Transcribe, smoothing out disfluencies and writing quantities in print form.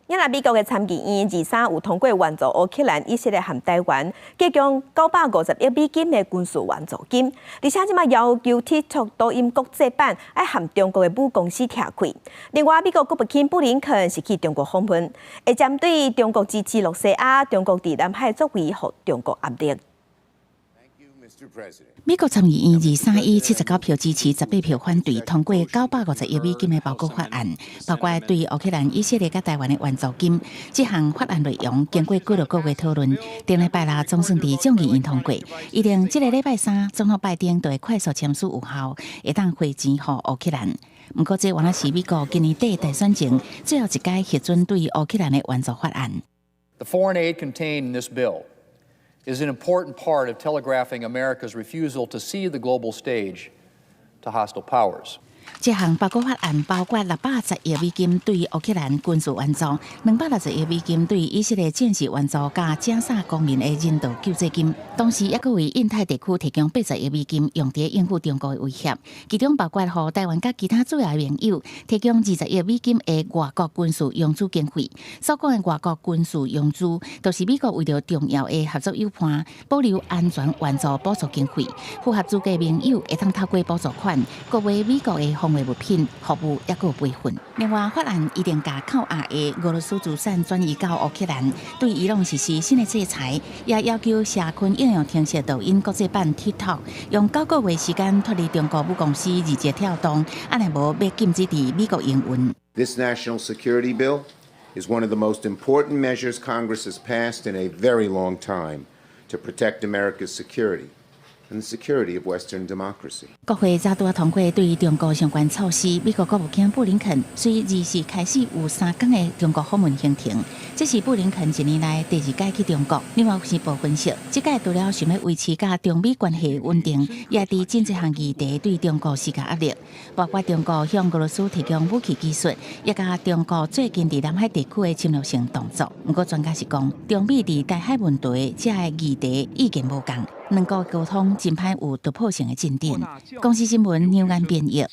因為美國的參議院二三有通過援助烏克蘭、以色列和台灣，提供950億美金的軍事援助金，而且這馬要求 TikTok 抖音國際版愛和中國的母公司拆開。另外，美國國務卿布林肯是去中國訪問，會針對中國支持露西亞、中國佇南海作為，予中國壓力。美國參議院二三以79票支持、18票反對，通過950億美金的包裹法案，包括對烏克蘭、以色列佮台灣的援助金。這項法案內容經過幾落個月討論，頂禮拜六總算佇眾議院通過。預定這个禮拜三，總統拜登就會快速簽署有效，會當匯錢予烏克蘭。毋過，這原來是美國今年底大選前最後一擺核准對烏克蘭的援助法案。 The foreign aid contained in this bill is an important part of telegraphing America's refusal to cede the global stage to hostile powers. 這項包裹法案包括610億美金對烏克蘭軍事援助，260億美金對以色列戰時援助，佮加沙公民的人道救濟金。同時，猶閣為印太地區提供80億美金，用佇應付中國的威脅。其中包括予台灣佮其他主要盟友提供20億美金的外國軍事融資經費。所講的外國軍事融資，就是美國為著重要的合作夥伴保留安全援助補助經費，符合資格盟友會當透過補助款購買美國的防衛物品、服務，猶閣培訓。另外，法案一定共扣押的俄羅斯資產轉移到烏克蘭，對伊朗實施新的制裁，也要求社群應用程式抖音國際版 TikTok 用9個月時間脫離中國母公司字節跳動，按呢無欲禁止佇美國營運。 This national security bill is one of the most important measures Congress has passed in a very long time to protect America's security and the security of Western democracy. 國會早拄仔通過對中國相關措施，美國國務卿布林肯隨24開始有3工的中國訪問行程。這是布林肯一年來第二擺去中國。另外，有報分析，這擺除了想欲維持佮中美關係穩定，也佇真濟項議題對中國施加壓力，包括中國向俄羅斯提供武器技術，也佮中國最近佇南海地區的侵略性動作。毋過專家是講，中美佇台海問題這个議題意見無仝，兩國溝通真歹有突破性的進展。公視新聞劉安編譯。